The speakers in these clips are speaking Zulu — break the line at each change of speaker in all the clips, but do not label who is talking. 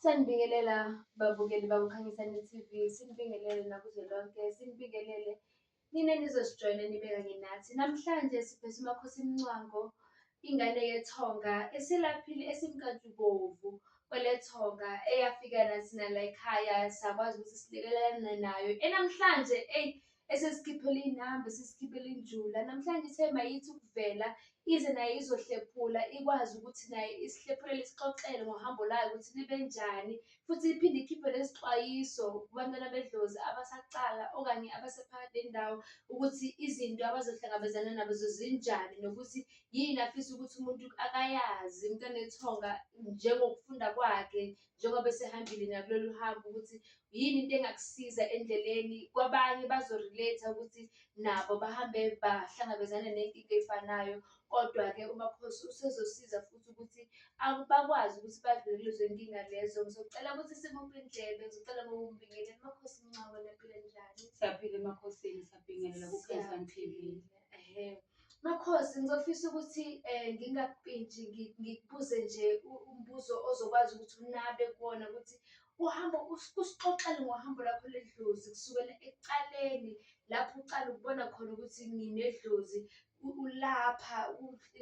Sanibingelela babukeli bakuKhanyisani TV, sinibingelele nakuzwelonke, sinibingelele nina enizosijoyina nibe kanye nathi. Namhlanje siphethe uMakhosi Mncwango, ingane yethonga esilaphile esimnkantshubovu kwelethonga eyafika nathi nala ekhaya sakwazi ukuthi silekelelane nayo. Enamhlanje eyi esesikhiphele iy'namba, esesikhiphele injula. Namhlanje ithe mayithi ukuvela ize nayo izohlephula ikwazi ukuthi nayo isihlephulele isixoxele ngohambo lwayo ukuthi libe njani, futhi iphinde ikhiphe nezixwayiso kubantwana bedlozi abasaqala okanye abasephakathi nendawo ukuthi izinto abazohlangabezana nazo zinjani, nokuthi yini afisa ukuthi umuntu akayazi umntwana wethonga njengokufunda kwakhe njengoba esehambile nakulolu hambo ukuthi yini into engakusiza endleleni. Kwabanye bazo-relate-a ukuthi nabo bahambe bahlangabezane ney'nkinga ey'fanayo, kodwa-ke uMakhosi usezosiza futhi ukuthi bakwazi ukuthi badlule kulezo y'nkinga lezo. Ngizocela ukuthi simuphe indlebe, ngizocela ngokumbingelela. Makhosi Mncwango, niyaphila njani?
Siyaphila emakhosini, siyabingelela kuKhanyisani TV.
Ehhe. Makhosi, ngizofisa ukuthi ngingakupintshi ngikubuze nje umbuzo ozokwazi ukuthi unabe kuwona ukuthi uhambo usixoxele ngohambo lwakho ledlozi kusukela ekuqaleni lapho uqala ukubona khona ukuthi nginedlozi ulapha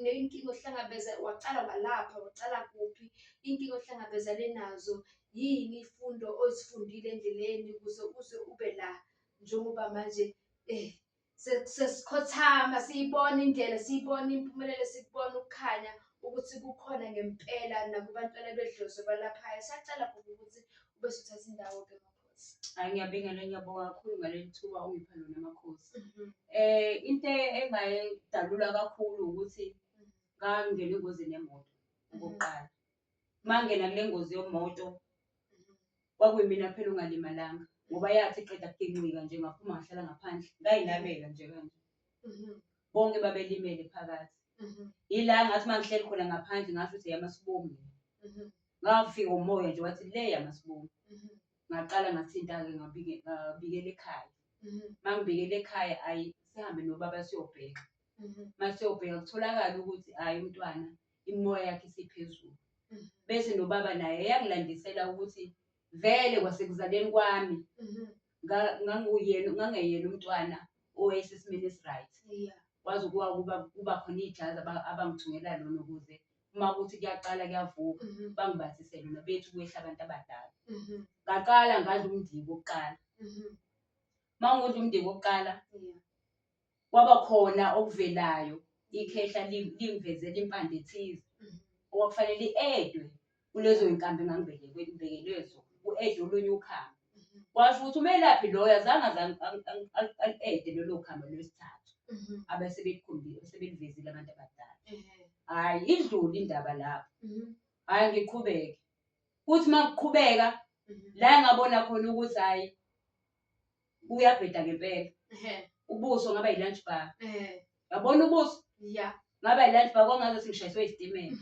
ney'nkinga ohlangabeza waqala walapha waqala kuphi iy'nkinga ohlangabezane nazo yini iy'fundo ozifundile endleleni ukuze uze ube la njengoba manje sesikhothama siyibona indlela siyibona impumelelo sikubona ukukhanya ukuthi kukhona ngempela nakubantwana bedlozi abalaphayo. Siyacela gogo ukuthi ube suthatha indawo-ke Makhosi.
Hhayi, ngiyabingelela, ngiyabonga kakhulu ngaleli thuba ongipha lona Makhosi. Into engayidalula kakhulu ukuthi ngangena engozini yemoto okokuqala. Uma ngingena kule ngozi yomoto kwakuyimina kuphela ongalimalanga ngoba yathi iqeda kuginqika nje ngaphuma ngahlala ngaphandle ngayinabela nje kanje. Bonke babelimele phakathi. Yila ngathi uma ngihleli khona ngaphandle ngasho ukuthi eyamasibomu le. Ngafika umoya nje wathi le yamasibomu. Ngaqala ngathinta-ke ngabikela ekhaya. Uma ngibikela ekhaya ayi sihambe nobaba siyobheka. Uma siyobheka kutholakala ukuthi hhayi umntwana imimoya yakhe isiphezulu. Bese nobaba naye eyangilandisela ukuthi vele kwasekuzaleni kwami nganguyena ngangeyena umntwana owayesesimeni esi-right. Kwaze kuba kuba khona ijazi abangithungela lona ukuze uma kuthi kuyaqala kuyavuka bangibathise lona bethi kwehla abantu abadala. Ngaqala ngadla umndiki wokuqala. Uma ngidla umndiki wokuqala kwaba khona okuvelayo ikhehla lingivezela impande ethize okwakufanele i-edwe kulezo y'nkambi engangibekelwe zona, ku-edwe olunye ukhamba. Kwasho ukuthi umelaphi loyo azange aze ali-ede lolo khamba lwesithathu abesebekukhombile, sebelivezile abantu abadala. Hhayi, idlule indaba lapho, hhayi ngiqhubeke. Kuthi uma kuqhubeka la engabona khona ukuthi hhayi uyabheda ngempela. Ubuso ngaba yi-lunch bar. Yabona ubuso? Ngaba yi-lunch bar kwangazathi ngishayiswe isitimela.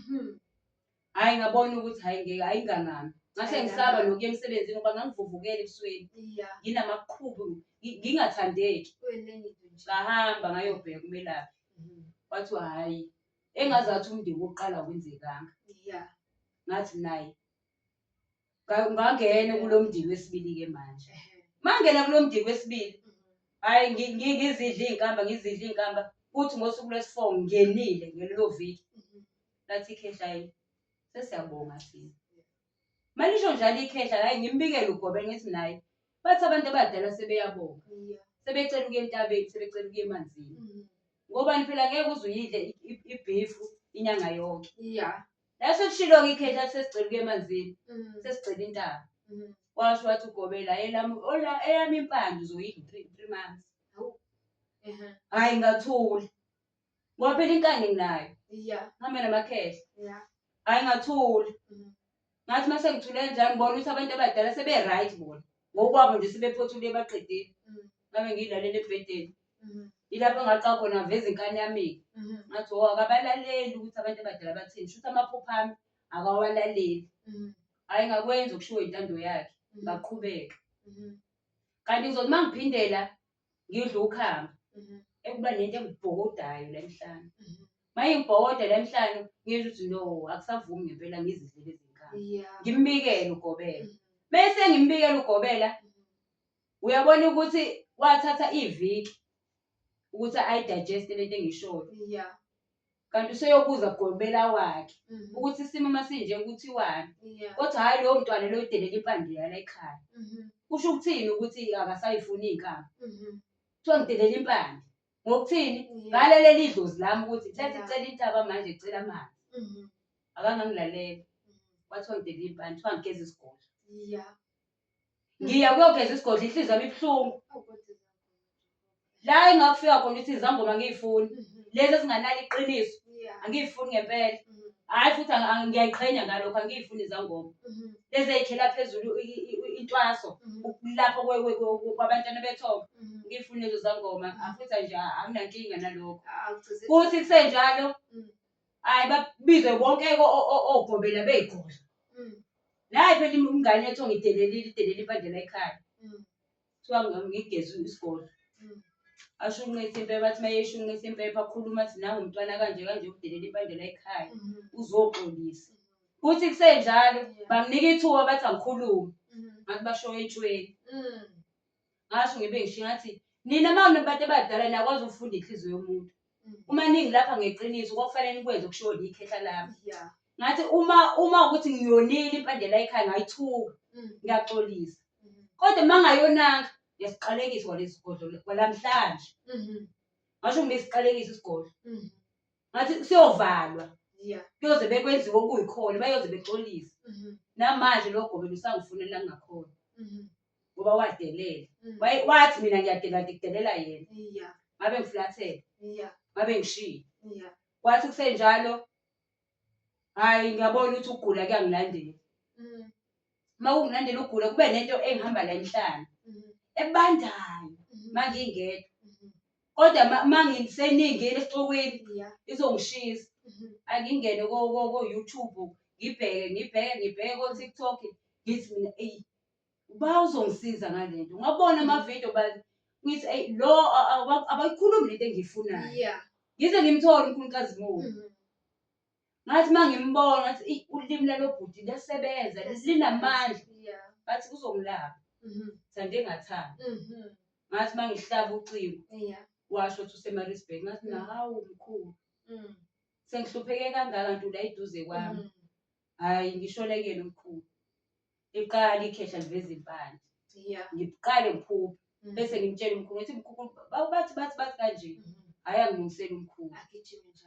Hhayi ngabona ukuthi hhayi ngeke ayingangami. Ngase ngisaba nokuya emsebenzini ngoba ngangivuvukele ebusweni. Nginamaqhubu ngingathandeki. Ngahamba ngayobheka umelaphi. Kwathiwa hhayi engazathi umndeni wokuqala awenzekanga. Ngathi nayi ngangena kulo mndeni wesibili-ke manje. Mangena kulo mndeni wesibili, hhayi ngizidla iy'nkamba ngizidla iy'nkamba, kuthi ngosuku lwesi-four ngingenile ngelelo viki. Lathi ikhehla hhayi sesiyabonga thina. Malisho njalo ikhehla hhayi ngimbikele ugobela ngithi naye bathi abantu abadala sebeyabonga. Sebecela ukuya entabeni, sebecela ukuya emanzini. Ngobani phela ngeke uze uyidle ibhifu inyanga yonke. Laso lishilo-ke ikhehla sesicela ukuya emanzini, sesicela intaba. Washo wathi ugobela eyami impande uzoyidla 3 months. Hhayi ngathula. Ngoba phela inkani nginayo. Ngihambe namakhehla. Hhayi ngathula. Ngathi uma sengithule kanjalo ngibona ukuthi abantu abadala sebe-right bona. Ngokwabo nje sebephothule baqedile. Ngabe ngiyilalele embhedeni. Yilapho engaqala khona ngaveza inkani yami-ke. Ngathi oh akabalaleli ukuthi abantu abadala bathini. Shuthi amaphupho ami akawalaleli. Hhayi ngakwenza okushiwo intando yakhe. Ngaqhubeka. Kanti ngizothi uma ngiphindela ngidla ukhamba ekuba nento engibhokodayo la emhlane. Uma ingibhokoda la emhlane ngisho ukuthi no akusavumi ngempela ngizidle lezi nkamba. wami. Ngimbikele ugobela. Bese ngimbikela ugobela, uyabona ukuthi wathatha iviki ukuthi ayi-digest-e lento engiyishoyo. Kanti useyobuza kugobela wakhe ukuthi isimo uma sinje kuthiwani. Kodwa hhayi lowo mntwana loyo udelela impande yala ekhaya. Kusho ukuthini ukuthi akasayifuni iy'nkabi? Kuthiwa ngidelela impande. Ngokuthini? Ngalalela idlozi lami ukuthi lethi cela intaba manje cela amanzi. Akangangilalela. Kwathiwa ngidelela impande, kuthiwa ngigeze isigodlo. Ngiya kuyogeza isigodlo inhliziyo yami ibuhlungu. La engakufika khona ukuthi izangoma angiyifuni. Lezi ezinganalo iqiniso angiyifuni ngempela. Hhayi futhi ngiyayiqhenya ngalokho angiyifuni izangoma. Lezi ey'khela phezulu intwaso lapho kwabantwana bethongo. Angiyifuni lezo zangoma futhi nje anginankinga nalokho. Kuthi kusenjalo hhayi babizwe bonke ogobela bey'godla. Nayi phela ingane yethu ngidelelile idelele impande la ekhaya. Kuthiwa ngigeze isigodlo. Ashunqise impepha athi uma eshunqisa impepha akhuluma athi nangu umntwana kanje kanje udelela impande la ekhaya uzoxolisa. Kuthi kusenjalo bamnika ithuba bathi angikhulume. Ngathi basho entshweni. Ngasho ngibe ngisho ngathi nina uma nibantu abadala niyakwazi ukufunda inhliziyo yomuntu. Uma ningilapha ngeqiniso kwakufanele nikwenze okushiwo likhehla lami. Ngathi uma ukuthi ngiyonile impande la ekhaya ngayithuka ngiyaxolisa. Kodwa uma ngayonanga ngiyasiqalekisa kwalesi sigodlo kwalamhlanje. Ngasho ngiyisiqalekisa isigodlo. Ngathi siyovalwa. Kuyoze bekwenziwe okuyikhona bayoze bexolise. Namanje lo gobela usangifunela ngingakhona. Ngoba wadelela. Wathi mina ngiyadela kanti kudelela yena. Ngabe ngiflathele. Ngabe ngishiye. Kwathi kusenjalo hhayi ngiyabona ukuthi ukugula kuyangilandela. Uma kungilandela ukugula kube nento engihamba la emhlane ebandayo uma ngingedwa. Kodwa uma ngiseningile esixukwini izongishisa. Angingene ko-YouTube ngibheke ngibheke ngibheke ko-TikTok ngithi mina eyi uba uzongisiza ngale nto. Ngabona amavidiyo ngithi eyi lo abayikhulumi lento engiyifunayo. Ngize ngimthole uNkulunkulu Nkazimulo. Ngathi uma ngimbona ngathi eyi ulimi lalo bhuti liyasebenza linamandla. Bathi uzongilapha. Thande ngathandi. Ngathi uma ngihlaba ucingo washo ukuthi useMaritzburg. Ngathi mina hawu mkhulu sengihlupheke kangaka kanti ula eduze kwami. Hhayi ngishone kuyena umkhulu. Liqala ikhehla liveza impande. Ngiqale ngiphuphe bese ngimtshela umkhulu ngithi mkhulu bathi bathi bathi kanje. Hhayi angilungisele umkhulu.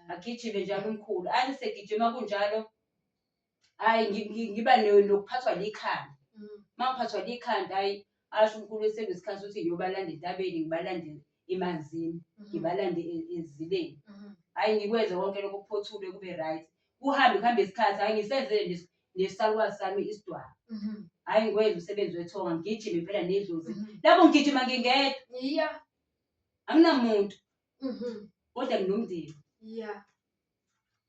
Agijime njalo umkhulu. Athi segijima kunjalo hhayi ngiba nokuphathwa likhanda. Uma ngiphathwa likhanda hhayi asho umkhulu sekuyisikhathi sokuthi ngiyobalanda entabeni ngibalande emanzini ngibalande ezileni. Hhayi ngikwenze konke lokho kuphothulwe kube right. Kuhambe kuhambe isikhathi hhayi ngisenzele nesalukazi sami isidwaba. Hhayi ngikwenze umsebenzi wethonga ngigijime impela nedlozi. Lapho ngigijima ngingedwa. Anginamuntu. Kodwa nginomndeni.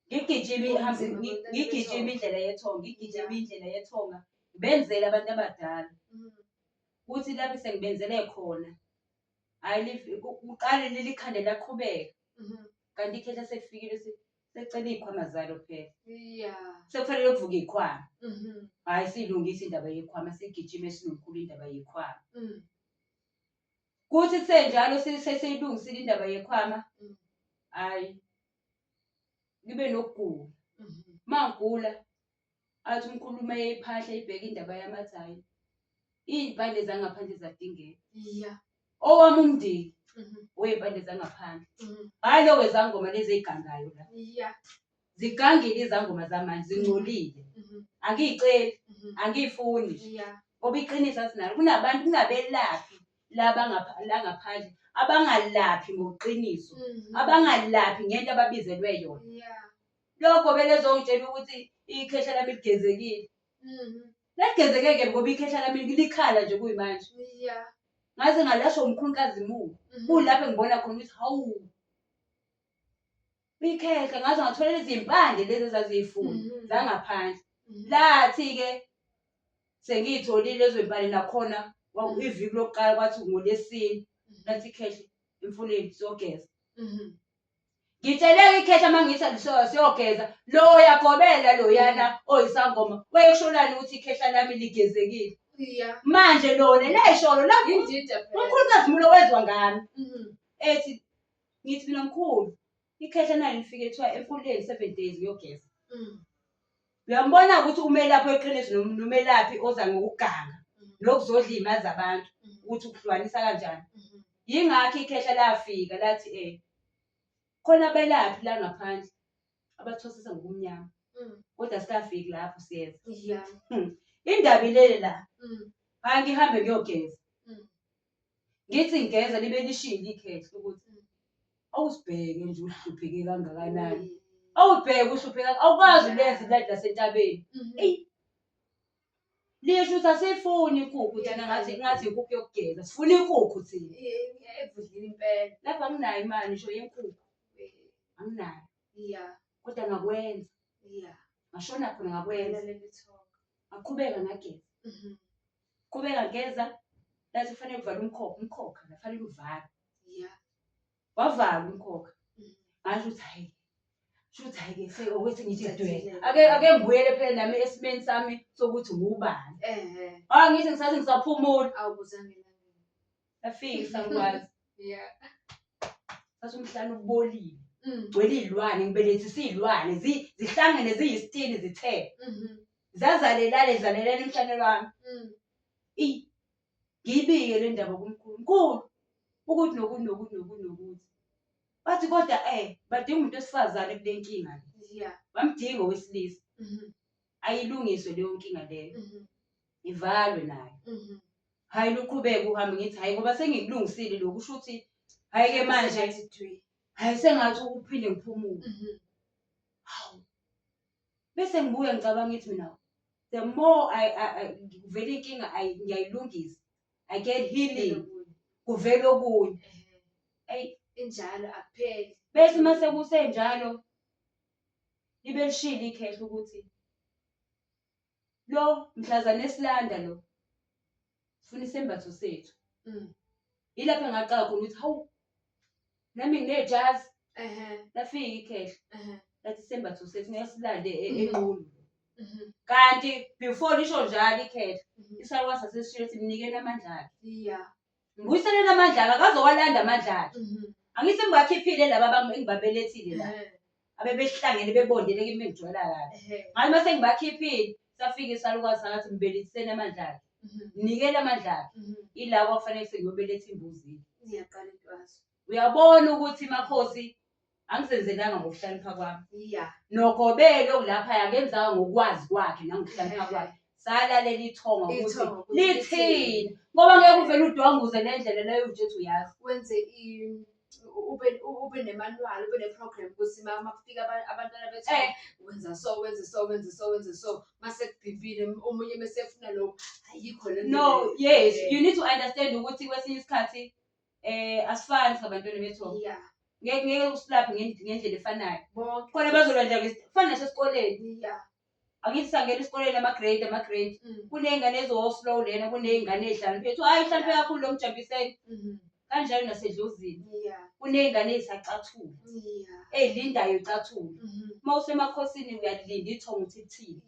Ngigijime ihambe ngigijime indlela yethonga, ngigijime indlela yethonga. Ngibenzele abantu abadala. Kuthi lapho sengibenzele khona, hhayi kuqale leli khanda liyaqhubeka. Kanti ikhehla selifikile secela iy'khwama zalo phela. Sekufanele kuvuke iy'khwama. Hhayi siyilungise indaba yekhwama, sigijime sinomkhulu indaba yekhwama. Kuthi kusenjalo sesiyilungisile indaba yekhwama, hhayi ngibe nokugula. Uma ngigula athi umkhulu uma eyiphahla eyibheka indaba yami athi hhayi iy'mpande zangaphandle ziyadingeka. Owami umndeni wey'mpande zangaphandle. Hhayi lo wezangoma lezi ey'gangayo la. Zigangile izangoma zamanje zingcolile. Angiyiceli, angiyifuni ngoba iqiniso asinalo. Kunabantu, kunabelaphi la la ngaphandle abangalaphi ngoqiniso, abangalaphi ngento ababizelwe yona. Lokho belezongitshela ukuthi ikhehla lami ligezekile. Laligezeke-ke ngoba ikhehla lami likhala nje kuyimanje. Ngaze ngalashwa umkhulu Nkazimulo. Kulapho engibona khona ukuthi hawu ikhehla ngaze ngathola izimpande lezi ezaziyifuna zangaphandle. Lathi-ke sengiyitholile lezo zimpande nakhona iviki lokuqala kwathi ngolwesine lathi ikhehla emfuleni siyogeza. Ngitsheleke ikhehla uma ngithi siyogeza, loya gobela loyana oyisangoma wayesholani ukuthi ikhehla lami ligezekile. Manje lona lesholo la
Yindida phela.
umkhulukazi mulo wezwa ngami. Ethi ngithi mina mkhulu ikhehla nali lifike kuthiwa emfuleni 7 days ngiyogeza. Uyambona ukuthi umelaphi weqiniso nomelaphi oza ngokuganga nokuzodla iy'mali zabantu ukuthi ukuhlukanisa kanjani. Yingakho ikhehla lafika lathi khona abelaphi la ngaphandle abathwasisa ngokumnyama kodwa sikafiki lapho siyeza. Indaba ilele la. Hhayi ngihambe ngiyogeza. Ngithi ngigeza libe lishilo ikhehla ukuthi awusibheke nje uhlupheke kangakanani. Awubheke uhlupheke awukwazi ulenza iladi lasentabeni. Eyi lisho ukuthi asiyifuni inkukhu thina ngathi ngathi inkukhu yokugeza sifuna inkukhu thina.
Evudlile impela.
Lapha anginayo imali ngisho yenkukhu anginayo kodwa ngakwenza. Ngashona khona ngakwenza. Ngaqhubeka ngageza. Qhubeka ngeza lathi kufanele kuvalwe umkhokha, umkhokha la kufanele uvalwe. Wavalwa umkhokha. Ngasho ukuthi hhayi, sho ukuthi hhayi-ke ukuthi ngithi dwe. Ake ake ngibuyele phela nami esimeni sami sokuthi ngubani. Hayi ngithi ngisathi ngisaphumula.
Awubuzanga elangeni.
Lafika isakwazi. Sathi umhlane ubolile. Gcwele iy'lwane, ngibelethisa iy'lwane, zihlangene ziyisitini zithe. Zazalelana zizalelana emhlane wami. Eyi, ngiyibike le ndaba kumkhulu. Mkhulu, ukuthi nokuthi nokuthi nokuthi nokuthi. Bathi kodwa badinga umuntu wesifazane kule nkinga le. Bamdinga owesilisa. Ayilungiswe leyo nkinga leyo. Ivalwe nayo. Hhayi luqhubeke uhambe ngithi hhayi ngoba sengikulungisile lokhu kusho ukuthi hhayi-ke manje hhayi sengathi uphinde ngiphumule. Hawu. Bese ngibuya ngicabanga ngithi mina the more kuvela inkinga ngiyayilungisa. I get healing. Kuvela okunye. Eyi.
Injalo akupheli.
Bese uma sekusenjalo libe lishilo ikhehla ukuthi lo mhlazane esilanda lo sifuna isembatho sethu. Yilapho engaqala khona ukuthi hawu nami nginejazi. Lafika ikhehla lathi isembatho sethu ngeke silande enqunu. Kanti before lisho njalo ikhehla isakwazi sasesisho ukuthi mnikeni amandla akhe. Mbuyiseleni amandla akhe akazowalanda amandla akhe. Angithi ngibakhiphile laba engibabelethile la. Abebehlangene bebondele kimi bengijwayela kabi. Ngathi uma sengibakhiphile safika isalukwazi sathi mbelethiseni amandla akhe. Mnikele amandla akhe. Ila kwakufanele sengiyobeletha imbuzi.
Iyaqala intwaso.
Uyabona ukuthi makhosi angizenzelanga ngokuhlakanipha kwami. Nogobelo lapha akenzanga ngokwazi kwakhe nangokuhlakanipha kwakhe. Salalela ithonga ukuthi
Ithonga ukuthi
lithini. Ngoba ngeke uvele udwanguze le ndlela leyo uthi uyazi.
Wenze ube ne-manual, ube ne-program ukuthi uma kufika abantwana bethonga wenza so, wenze so, wenze so, wenze so. Mase kubhibhile omunye mese efuna lokhu ayikho le
No, yes, you need to understand ukuthi kwesinye isikhathi asifani singabantwana bethonga. Ngeke ngeke usilaphe ngendlela efanayo.
Bonke.
Khona bazolanda kufana nasesikoleni. Angithi sangena esikoleni ama-grade ama-grade. Kuney'ngane ezo-slow lena, kuney'ngane ey'hlakaniphile. Kuthiwa hhayi uhlakaniphe kakhulu lo mjabhiseni. Kanjalo nasedlozini. Kuney'ngane ey'sacathula. Ey'lindayo icathula. Uma usemakhosini uyalinda ithongo ukuthi lithini.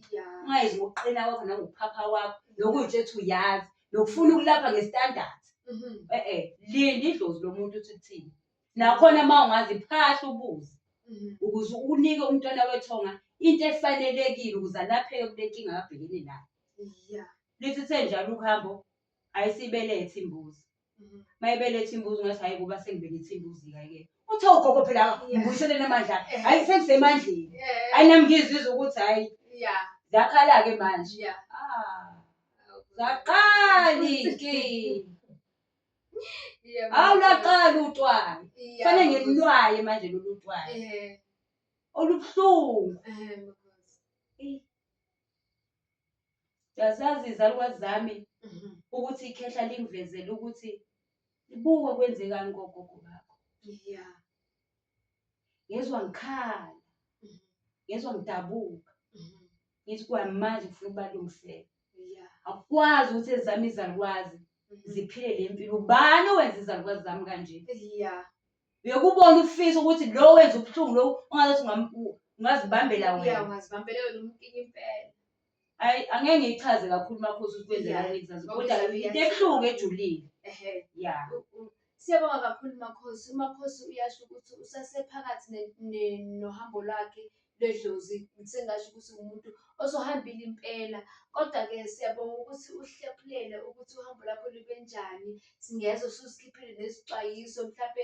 Ungayizi ngokuqina kwakho nangokuphapha kwakho nokuy'tshela ukuthi uyazi nokufuna ukulapha nge-standard. Linda idlozi lomuntu ukuthi lithini. Nakhona uma ungazi phahla ubuze ukuze unike umntwana wethonga into efanelekile ukuze alapheke kule nkinga abhekene nayo. Lithi senjalo uhambo ayisibelethe imbuzi. Mayibelethe imbuzi ungathi hhayi kuba sengibelethe imbuzi-ke. Uthe ugogo phela ngibuyiseleni amandla akhe. Hhayi sengisemandleni. Hhayi nami ngizizwa ukuthi hhayi ziyakhala-ke manje. Ah, zaqala iy'nkinga. Hawu laqala utwayi. Kufanele ngilunwaye manje lolu twayi. Olubuhlungu. Eyi. Uyazazi izalukwazi zami ukuthi ikhehla lingivezele ukuthi buka kwenzekani kogogo bakho. Ngezwa ngikhala. Ngezwa ngidabuka. Ngithi kwamanje ngifuna ukubalungisela. Akukwazi ukuthi ezami izalukwazi ziphile le mpilo. Ubani owenza izalukwazi zami kanje? Uyeke ubone ufise ukuthi lo wenza ubuhlungu lo ungazathi ungazibambela
Ya,
wena.
ungazibambela wena umkinye impela.
Hhayi, angeke ngiyichaze kakhulu makhosi ukuthi kwenzakalani kusasa,
Ngoba
kodwa
izabe
into ebuhlungu ejulile. Ya.
Siyabonga kakhulu Makhosi. UMakhosi uyasho ukuthi usasephakathi nohambo lwakhe lwedlozi. Sengingasho ukuthi umuntu osohambile impela. Kodwa-ke siyabonga ukuthi uhlephulele ukuthi uhambo lwakho lube njani. Singezwa ususikhiphile nezixwayiso, mhlampe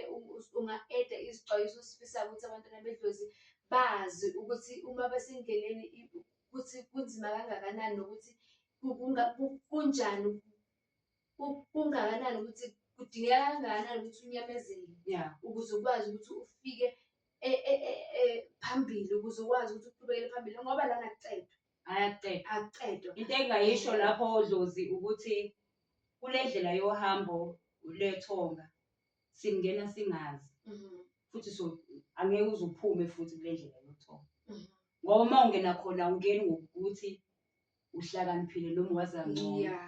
unga-add-a izixwayiso osifisayo ukuthi abantwana bedlozi bazi ukuthi uma besendleleni ukuthi kunzima kangakanani nokuthi kunjani, kungakanani ukuthi kudingeka kangakanani ukuthi unyamezele ukuze ukwazi ukuthi ufike phambili, ukuze ukwazi ukuthi uqhubekele phambili ngoba lana akuqedwa.
Hhayi akuqedwa.
Akuqedwa.
Into engingayisho lapho Dlozi ukuthi kule ndlela yohambo lwethonga singena singazi futhi so angeke uze uphume futhi kule ndlela yothonga. Ngoba uma ungena khona awungeni ngokuthi uhlakaniphile noma wazi kangcono.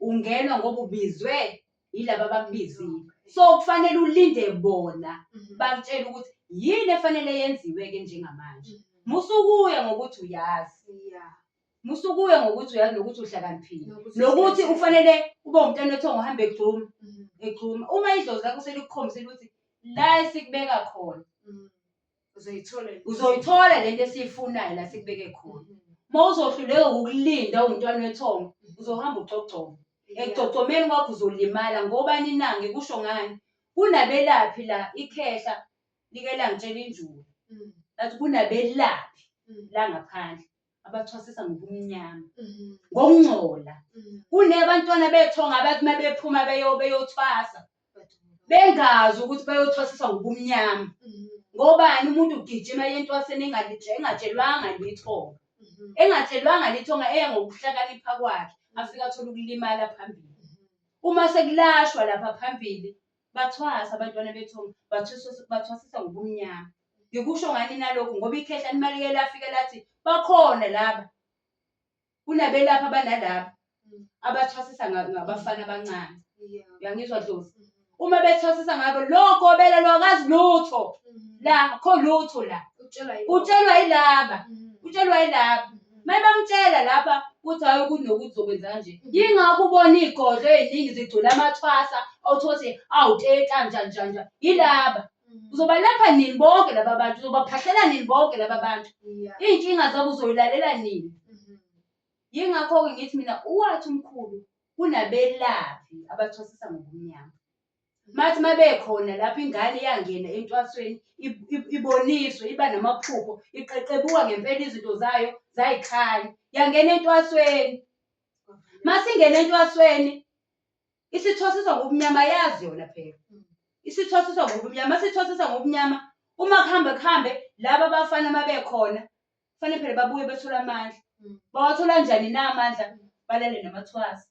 Ungenwa ngoba ubizwe yilaba abakubizile. So kufanele ulinde bona bakutshele ukuthi yini efanele yenziwe-ke njengamanje. Musukuya ngokuthi uyazi. Musukuya ngokuthi uyazi nokuthi uhlakaniphile.
Nokuthi
Nokuthi ufanele ube umntwana wethongo uhambe egxuma, egxuma. Uma idlozi lakho selikukhombisile ukuthi la esikubeka khona.
Uzoyithola.
Uzoyithola lento esiyifunayo la sikubeke khona. Uma uzohluleka ukulinda uwumntwana wethongo, uzohamba ucocoma. Ekugcogcomeni kwakho uzolimala ngobani na? Ngikusho ngani? Kunabelaphi la, ikhehla like langitshela injulo. Lathi kunabelaphi la ngaphandle abathwasisa ngobumnyama, ngokungcola. Kunabantwana bethongo abathi uma bephuma beyothwasa bengazi ukuthi bayothwasiswa ngobumnyama. Ngobani? Umuntu ugijima eye entwaseni engatshelwanga lithonga. Engatshelwanga lithonga eya ngokuhlakanipha kwakhe, afike athole ukulimala phambili. Uma sekulashwa lapha phambili, bathwasa abantwana bethonga, bathwasisa ngobumnyama. Ngikusho ngani nalokhu? Ngoba ikhehla limalike lafika lathi bakhona laba, kunabelaphi abanalaba abathwasisa ngabafana abancane. Uyangizwa Dlozi? Uma bethwasisa ngabo, lo gobela lo akazi lutho la, akho lutho la. Utshelwa yilaba, utshelwa yilaba. Maye bamtshela lapha ukuthi hhayi ukuthi nokuthi uzokwenza kanje. Yingakho ubona iy'godlo ey'ningi zigcwele amathwasa, awuthole ukuthi awuteta njani njani njani. Yilaba. Uzobalapha nini bonke laba bantu? Uzobaphahlela nini bonke laba bantu? Iy'nkinga zabo uzoyilalela nini? Yingakho-ke ngithi mina uwathi umkhulu kunabelaphi abathwasisa ngobumnyama. Mathi uma bekhona lapho ingane iyangena entwasweni iboniswe, iba namaphupho, iqeqebuka ngempela izinto zayo zayikhanya. Yangena entwasweni. Masingena entwasweni isithwasiswa ngobumnyama yazi yona phela. Isithwasiswa ngobumnyama, masithwasiswa ngobumnyama uma kuhambe kuhambe laba abafana uma bekhona kufanele phela babuye bethole amandla. Bawathola kanjani na amandla? Balale namathwasa.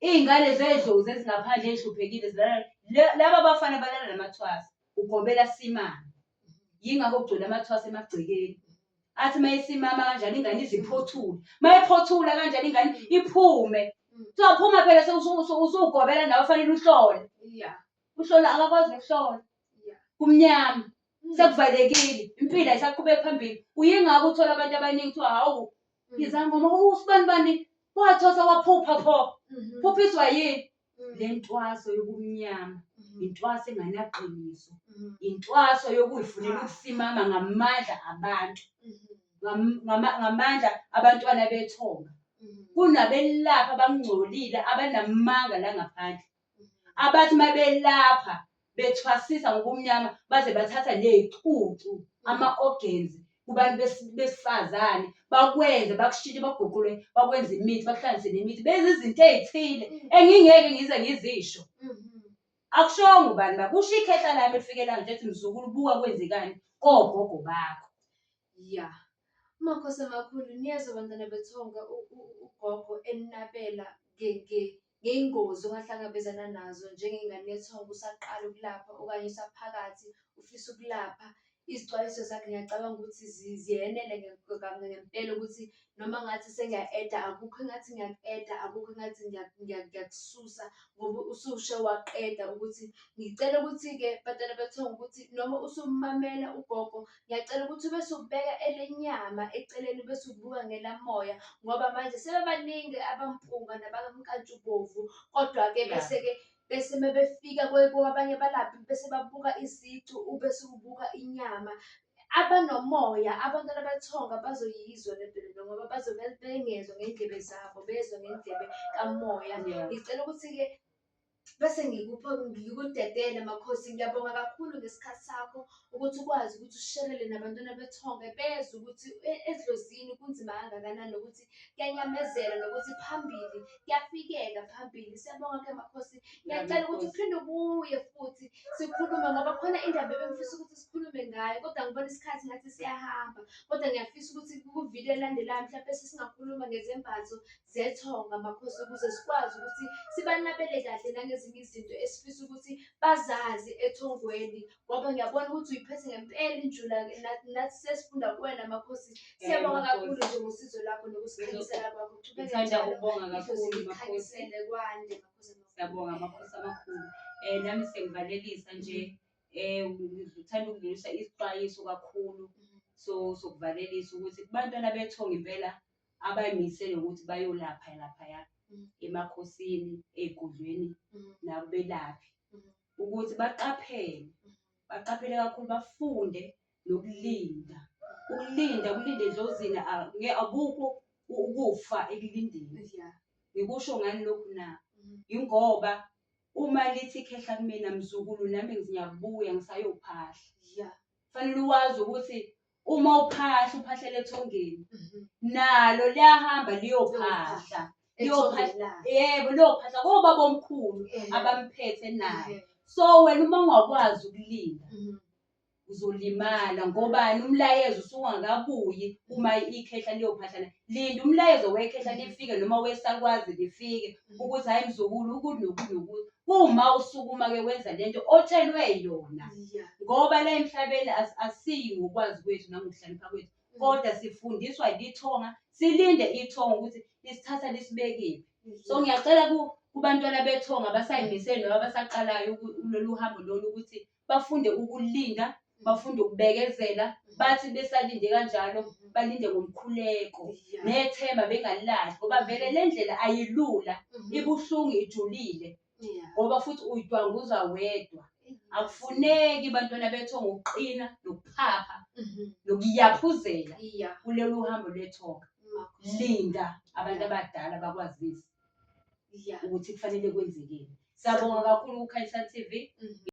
Iy'ngane zedlozi ezingaphandle ey'hluphekile zilala laba bafana balala namathwasa. Ugobela simame. Yingakho kugcwele amathwasa emagcekeni. Athi uma esimama kanjalo ingane iziphothule. Uma iphothula kanjalo ingane iphume. Kuthiwa phuma phela usugobela nawe fanele uhlole. Uhlola akakwazi nokuhlola. Kumnyama. Sekuvalekile. Impilo ayisaqhubeki phambili. Uyingakho uthola abantu abaningi kuthiwa hawu izangoma usibani bani wathosa waphupha pho. Phuphiswa yini? Le ntwaso yobumnyama, intwaso enganaqiniso, intwaso yokuyifunela ukusimama ngamandla abantu, ngamandla abantwana bethonga. Kunabelaphi abangcolile abanamanga la ngaphandle. Abathi uma belapha bethwasisa ngobumnyama baze bathatha ney'cucu, ama-organs kubantu besifazane bakwenze bakushintshe bakuguqule bakwenze imithi bakuhlanganise nemithi benze izinto ey'thile engingeke ngize ngizisho. Akushongo ubani ba kusho ikhehla lami elifike langitshela ukuthi mzukulu buka kwenzekani kogogo bakho.
Ya. Makhosi amakhulu niyezwa bantwana bethonga ugogo enabela ngey'ngozi ongahlangabezana nazo njengengane yethonga usaqala ukulapha okanye usaphakathi ufisa ukulapha. Izixwayiso zakhe ngiyacabanga ukuthi ziyenele ngempela ukuthi noma ngathi sengiya-add-a akukho engathi ngiyaku-add-a, akukho engathi ngiyakususa ngoba usushe waqeda ukuthi ngicela ukuthi-ke bantwana bethongo ukuthi noma usumamela ugogo, ngiyacela ukuthi ubese ubeka elenyama eceleni bese ubuka ngelamoya ngoba manje sebebaningi abampunga nabamnkantshubovu kodwa-ke bese-ke bese mebefika kwabanye abalaphi bese babuka isicu ubese ubuka inyama. Abanomoya, abantwana bethonga bazoyizwa le nto lena ngoba bazobe bengezwa ngey'ndlebe zabo, bezwa ngendlebe kamoya. Ngicela ukuthi-ke bese ngikupha ngikudedele makhosi. Ngiyabonga kakhulu ngesikhathi sakho ukuthi ukwazi ukuthi usherele nabantwana bethonga bezwe ukuthi edlozini kunzima kangakanani nokuthi kuyanyamezela nokuthi phambili kuyafikeka phambili. Siyabonga-ke makhosi. Ngiyacela ukuthi uphinde ubuye futhi sikhulume ngoba khona indaba ebengifisa ukuthi sikhulume ngayo kodwa ngibona isikhathi ngathi siyahamba. Kodwa ngiyafisa ukuthi kuvidiyo elandelayo mhlampe sesingakhuluma ngezembatho zethonga makhosi ukuze sikwazi ukuthi sibanabele kahle nangezinye izinto esifisa ukuthi bazazi ethongweni ngoba ngiyabona ukuthi uyiphethe ngempela injula nathi sesifunda kuwena makhosi. Siyabonga kakhulu nje ngosizo lwakho nokusikhanyisela kwakho. Uqhubeke
Ngithanda
njalo,
ukubonga
idlozi
kakhulu makhosi.
likhanyisele kwande makhosi amakhulu.
Siyabonga makhosi amakhulu. Nami sengivalelisa nje ngithanda ukudlulisa isixwayiso kakhulu so sokuvalelisa ukuthi kubantwana bethonga impela abayimisele ukuthi bayolapha laphaya emakhosini, ey'godlweni nakubelaphi ukuthi baqaphele, baqaphele kakhulu bafunde nokulinda. Ukulinda, ukulinda edlozini akukho ukufa ekulindeni. Ngikusho ngani lokhu na? Yingoba uma lithi ikhehla kumina mzukulu nami ngiyabuya ngisayophahla. Kufanele wazi ukuthi uma uphahla uphahlela ethongeni nalo liyahamba liyophahla. Liyophahla, yebo liyophahla kobaba omkhulu abamphethe naye. So wena uma ungakwazi ukulinda uzolimala ngobani umlayezo usungakabuyi uma ikhehla liyophahlana. Linda umlayezo wekhehla lifike noma wesakwazi lifike ukuthi hhayi mzukulu ukuthi nokuthi nokuthi. Kuma usukuma-ke wenza lento otshelwe yona ngoba la emhlabeni asiyi ngokwazi kwethu nangokuhlakanipha kwethu kodwa sifundiswa lithonga, silinde ithonga ukuthi lisithatha lisibekephi. So ngiyacela kubantwana bethonga abasayimisele noma abasaqalayo lolu hambo lolu ukuthi bafunde ukulinda, bafunde ukubekezela, bathi besalinde kanjalo balinde ngomkhuleko nethemba bengalilahli ngoba vele le ndlela ayilula, ibuhlungu, ijulile ngoba futhi uyidwanguza wedwa. Akufuneki bantwana bethonga ukuqina nokuphapha nokuyaphuzela kulolu hambo lwethonga. Linda abantu abadala bakwazise ukuthi kufanele kwenzekeni. Siyabonga kakhulu kuKhanyisa TV.